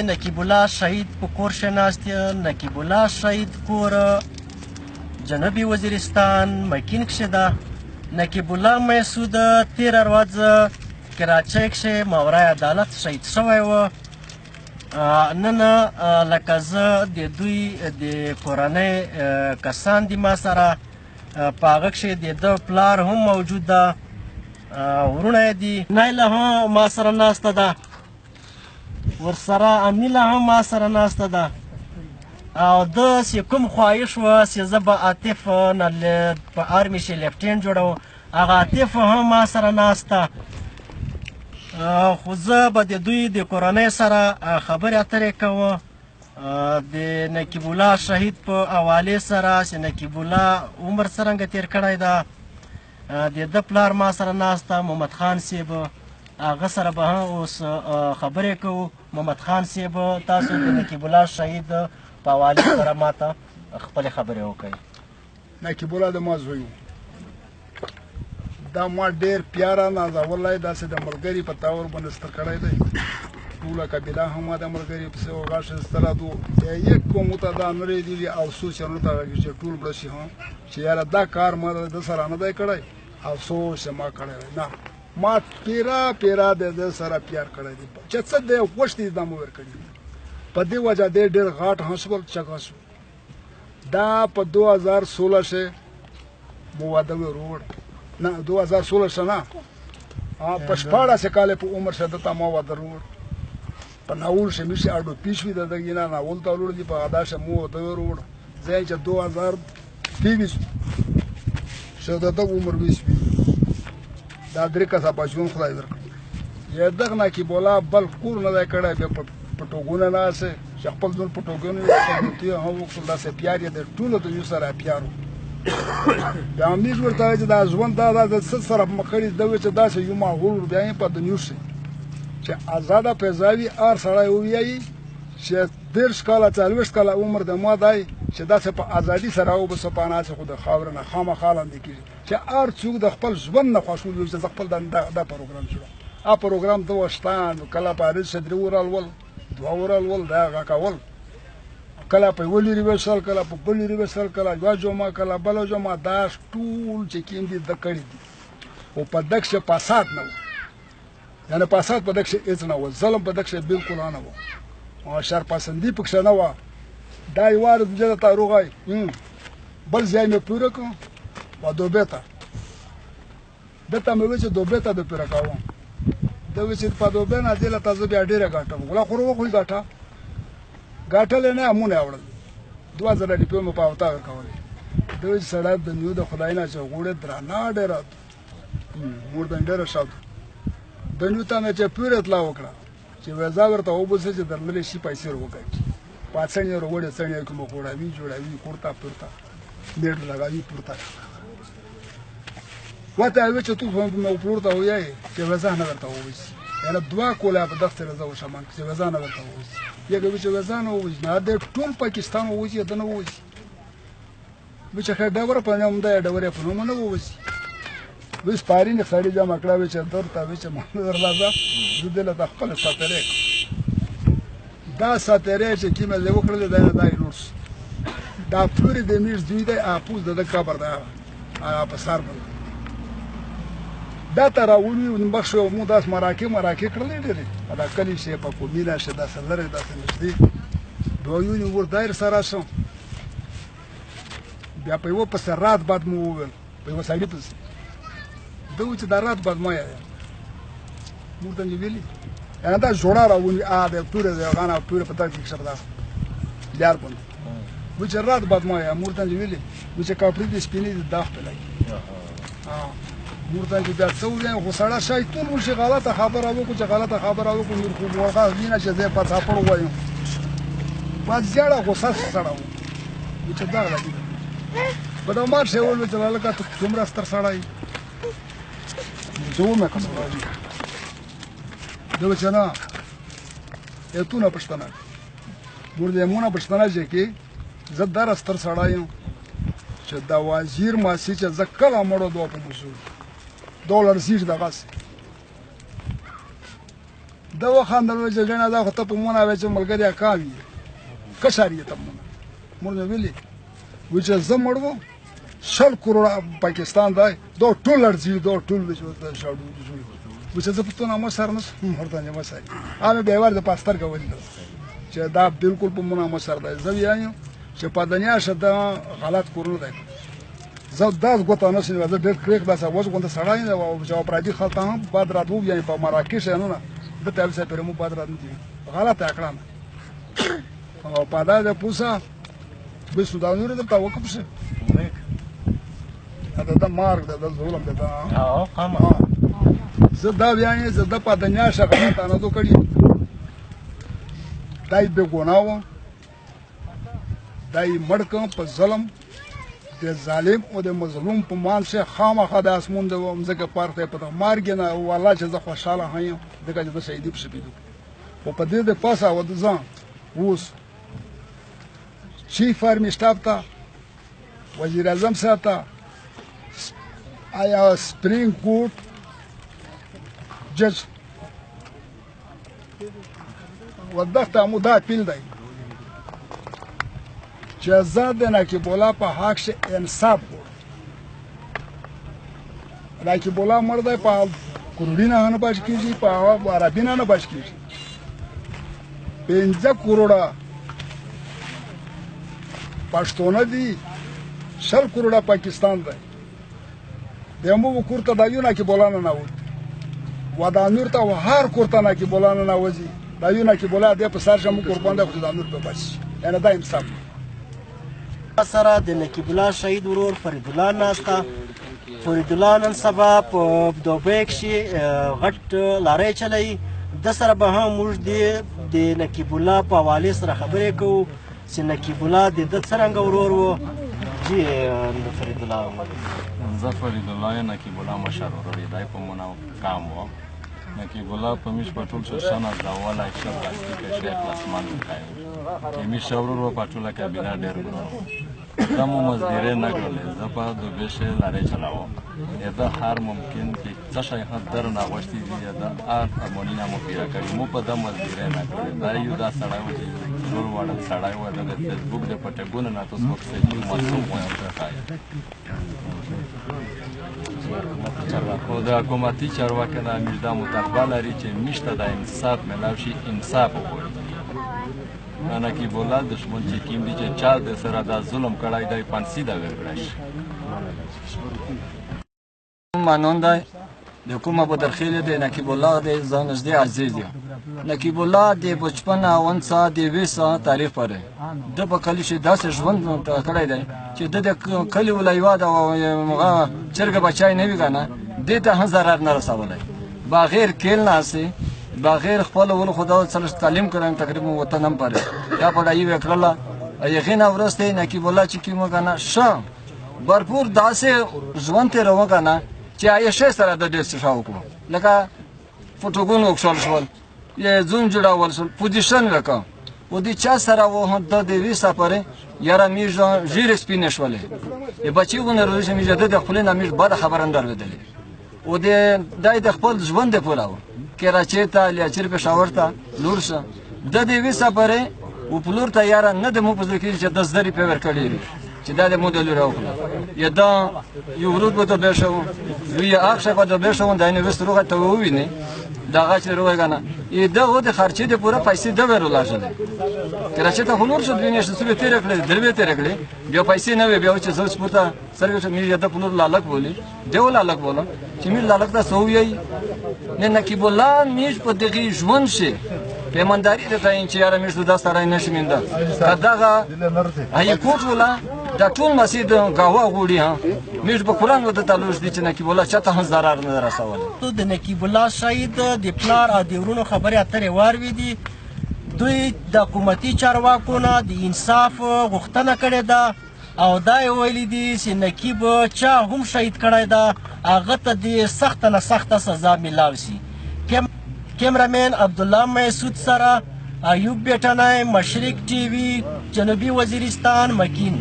نقیب الله شهید په کور کښې ناست یم. نقیب الله شهید کور جنوبي وزیرستان مکین کښې ده. نقیب الله محسود تېره ورځ کراچۍ کښې ماورای عدالت شهید شوی و. نن لکه زه د دوی د کورنۍ کسان دي ما سره، په هغه کښې د ده پلار هم موجود ده، وروڼه یې دي. نایله هم ما سره ناسته ده، ورسره امیله هم ما سره ناسته ده. او ده چې کوم خواهش و چې زه به عاطف نه په آرمي کښې لیفټینټ جوړوم، هغه عاطف هم ما سره ناسته. خو زه به د دوی د کورنۍ سره خبرې اترې کوم د نقیب الله شهید په حوالې سره چې نقیب الله عمر څرنګه تیر کړی ده. د ده پلار ما سره ناسته، محمد خان صاحب، هغه سره به هم اوس خبرې کوو. محمد خان صاحب، تاسو د نقیب الله شهید په حوالې سره ما ته خپلې خبرې وکړئ. نقیب الله د ما زوی و، دا ما ډېر پیاره نازولی، داسې د ملګري په تاور باندې ستر کړی دی. ټوله قبیله هم د ملګري پسې وغاښه ستره دو یک کوم ته دا نه رېدلي او څو چې نو ته چې ټول مړه شي هم چې یاره دا کار ما د ده سره نه دی کړی او څو چې ما کړی دی. نه، ما پیرا پیرا د ده سره پیار کړی دی، چې څه دی غوښتي دا مو ورکړي دي. په دې وجه دی ډېر غاټ هم شول، چک هم شو. دا په 2016 شي مو واده وروړ، نه 2016 شه نه، په 16 کال په عمر شه دته ما واده وروړ. په ناول شه مې شي اډو پیش وي د دغه نه ناول ته وروړ دي، په ادا شه مو واده وروړ. ځای چې 2023 شه دته عمر 20 وي. دا درې کسه بچون خدای درکړ. یې دغه نه کې بولا بل کور نه دی کړی، بیا په ټوګونه نه سي چې خپل ځون په ټوګونو یې هم وکړل. داسې پیار یې د ټولو د یو سره پیار و. بیا موږ ورته وایي چې دا ژوند دا د څه سره مخ کړي، ده وایي چې داسې یو ماحول بیا یې په دنیا شي چې ازاده فضا وي، هر سړی ووایي چې 30 کاله 40 کاله عمر د ما دی چې داسې په ازادي سره وبسه پناه شي، خو د خاورې نه خامخا لاندې کېږي چې هر څوک د خپل ژوند نه خوښول وي چې زه خپل دا پروګرام جوړوم. دا پروګرام ته وشته، نو کله پاریس شه درې وره لول، دوه وره لول، دا هغه کول، کله په یوه لوري ویشل، کله په بل لوري ویشل، کله یوه جمعه، کله بله جمعه، دا ټول چې کوم دي ده کړي دي. خو په ده کښې فساد نه و، یعنې فساد په ده کښې هېڅ نه و، ظلم په ده کښې بلکل نه و، شرپسندي پکښې نه وه. دا یوه ورځ زه ته روغی بل ځای مې پوره کړ و دوبې ته، ده ته مې وویل چې دوبې ته د پوره کوم. ده وویل چې په دوبې نه دې له ته زه بیا ډېره ګټم. غلا خو وخوري ګټه ګټلې نه، امونه یې وړل. 2000 روپۍ مې په اوتاغه کولې. ده وویل چې سړی د نیو د خدای نه چې غوړې درنه ډېره مور د ډېره ښه ده. د نیو ته مې چې پوره اطلاع وکړه چې ویزا ورته وبوسه چې درللې شي پیسې ور وګټي. پاڅڼې یې وروړې، څڼې یې کومه غوړوي جوړوي، کورته پورته میړ لګوي پورته. ورته یې وویل چې تو خو مې پلور ته ووایې چې ویزا نه درته ووځي، یعنې دوه کوله په دغه سره زه وشمن چې ویزا نه درته ووځي. یې وویل چې ویزا نه ووځي، نه د ټول پاکستان ووځي، ده نه ووځي. وی چې ښه ډبره په نوم دی، ډبره په نوم نه ووځي. وی سپاري نه سړي جمع کړه، وی چې درته وی چې ما درلازه زه دې له خپل ساترې دا ساترې چې کومه زه وکړلې دا نه دا لوټ شو. دا پورې د میر زوی دی، اپوز د ده قبر دی هغه په سر باندې. دا ته راولي مخ شو، موږ داسې مراکې مراکې کړلې ډېرې، دا کلي شي په کومینه شي داسې لرې داسې نږدې. دوه یونې ور دایر سره شو، بیا په یوه پسې رات باد مو وویل، په یوه سړي پسې. ده وویل چې دا رات باد مه یایه، موږ ته یې ویلي یعنې دا جوړه راونیوي، د توره د هغه نه توره په دغه کښې په لار باندې. وویل چې رات باد مه یایه، موږ ته یې ویلي. وویل چې کاپړې دې سپینې دي، داغ پرې لګي. موږ ته چې بیا څه ووایم، خو سړی شیطان وشي، غلطه خبره وکړو، چې غلطه خبره وکړو نور خو ورغه وینه چې زه یې په څاپړ ووایم. په زیړه غوسه سړی و، وویل چې دغه لګي. په دا مار شی وویل چې هلکه ته څومره ستر سړی یې؟ زه ومه که سړی یم. ده وویل چې نه، ایتونه پښتنه مور دې مونه پښتنه چې کې زه دره ستر سړی یم چې د وزیر ماسي چې زه کله مړو دوه په مسول ډالر زیر دغسې ده وخندل ویل چې جنه دا خو ته په مونږ وایې چې ملګری اکا وي کشر یې ته مونږ مونږ ویلي وی چې زه مړ وم 100 کروڑه پاکستان دی دا ټول ارزي دا ټول شاړو وی چې زه په تو نامه سر نه شم ورته نه مسر هغه بیا ور د پاستر کولی چې دا بالکل په مونږ مسر دی. زه وایم چې په دنیا شه دا غلط کورونه دی. زه داس ګوته نه شم، زه ډېر کریک داسې اوس غونډه سړی نه او چې پردي خلک هم بد راتلو، یعنی په مراکش نه د ته څه پر مو بد راتلو دي غلطه کړم. او په دا د پوسه به سودانور ته وکم شي دا د مارګ د ظلم د او قام. زه دا وایم زه د په دنیا شه غلطه نه دو کړی. دای به ګناه و دای مړ په ظلم د ظالم او د مظلوم په مان شه خامخا د اسمون د مځکه پارته په مارګ نه والله چې زه خوشاله یم ځکه چې زه شهیدي پسې پیدو. خو په دې د پاسه او د ځان اوس چیف آرمي سټاف ته وزیر اعظم صاحب ته آیا سپریم کورټ جج ودغته مو دا اپیل دی چې زه د نقیب الله په حق شه انصاف غواړم. نقیب الله مړ دی په کروړي نه نه بچ کېږي، په عربي نه نه بچ کېږي. 5 کروړه پښتونه دي، 100 کروړه پاکستان دی. د مو کور ته دا یو نقیب الله نه ننوت و دا نور ته هر کور ته نقیب الله نه ننوځي. دا یو نقیب الله دی په سر شه مو قربان دی، خو دا نور په بچ شي. یعنې دا انصاف سره د نقیب الله شهید ورور فرید الله ناسته. فرید الله نن سبا په دوبۍ کښې غټ لارۍ چلوي. د سره به هم موږ د نقیب الله په حوالې سره خبرې کوو چې نقیب الله د ده څرنګه ورور و. جی فرید الله. زه فرید الله یم، نقیب الله مشر ورور یې دی، په مونږ کام و. نقیب الله په میش په ټول ښه نازولی، ښه پلاستیکه، ښه اخلاصمند دی. میش ښه ورور و، په ټوله قبیله ډېر ګران و. ته مو مزدورې نه کړلې، زه په دوبۍ کښې لارۍ چلاوم. د هر ممکن چې څه شی هم درنه غوښتي دي، د هر ارمانونه مو پیره کړي، مو په ده مزدورې نه کړلې. دا یو دا سړی و چې ټول واړه سړی و، د فیسبوک د پټګونو نه تاسو وکړئ چې معصوم غوندې ښایي. خو د حکومتي چارواکو نه میش دا مطالبه لري چې میش ته د انصاف میلاو شي، انصاف وغواړي. نقیب الله دښمن چې کوم دي چې چا د سره دا ظلم کړی دی، پانسي دا ورکړی شي. مانون دی د کومه بدرخیل دی نقیب الله دی، زه نږدې عزیز یم. نقیب الله د بچپن اونسا د ویسا تاریخ پرې د په کلي کې داسې ژوند کړی دی چې د کلي ولایوه د هغه چرګه بچای نه وي که نه، دې ته هم ضرر نه رسولی. بغیر کېل ناستې، بغیر خپل ول خدا څلور تعلیم کړم تقریبا وطن هم پرې دا پړایي وکړله. هغې نه وروسته نقیب الله چې کوم که نه ښه برپور داسې ژوند تېروه که نه چې عایشې سره د ډېر څه ښه وکړو، لکه فوټوګون وکښل شول، یې زوم جوړول شول، پوزیشن وکړ. و دې چا سره و هم د دې ویسا پرې یاره میږ ږیرې سپینې شولې، یې بچي غونې روزي چې میږ د خولې نه میږ بده خبره نه درلودلې. و دې دی د خپل ژوند د پوره و کراچۍ ته یا چېرې پېښور ته لور شه، د دې ویسا پرې و پلور ته یاره نه د مو په زړه کېږي چې د زرې پرې ورکړې وي چې دا د مو د لور راوکړه. یا دا یو ورور به دوبۍ شه و، لوی یې اخ شه به دوبۍ شه و، دا یې نو وروسته روغه ته وویني دا هغه چې روغه که نه یې دغه د خرچې د پوره پیسې ده ورولږلې. کراچۍ ته خو لور شو، دوې میاشتې څو یې تېرې کړې، درې یې تېرې کړې، بیا پیسې نه وې. بیا چې زه پورته سترګې شوم، مې یې د پلور لالک بولي، دی و لالک بولم چې مې لالک ته څه ووایي. نه نقیب الله میږ په دغې ژوند شي پیمانداري درته وایم چې یاره میږ دا سړی نه شي مینده. که دغه هاي کوټ ولا دا ټول مسید ګاوه غوړي ها میږ په قرآن ورته تعلق دي چې نقیب الله چاته هم ضرر نه رسولی. د نقیب الله شهید د پلار او د وروڼو خبرې اترې واورېدې. دوی د حکومتي چارواکو نه د انصاف غوښتنه کړې ده او دا یې ویلي دي چې نقیب چا هم شهید کړی ده، هغه ته دې سخته نه سخته سزا میلاو شي. کیمرامین عبدالله محسود سره ایوب بیټنی، مشرق ټي وي، جنوبي وزیرستان، مکین.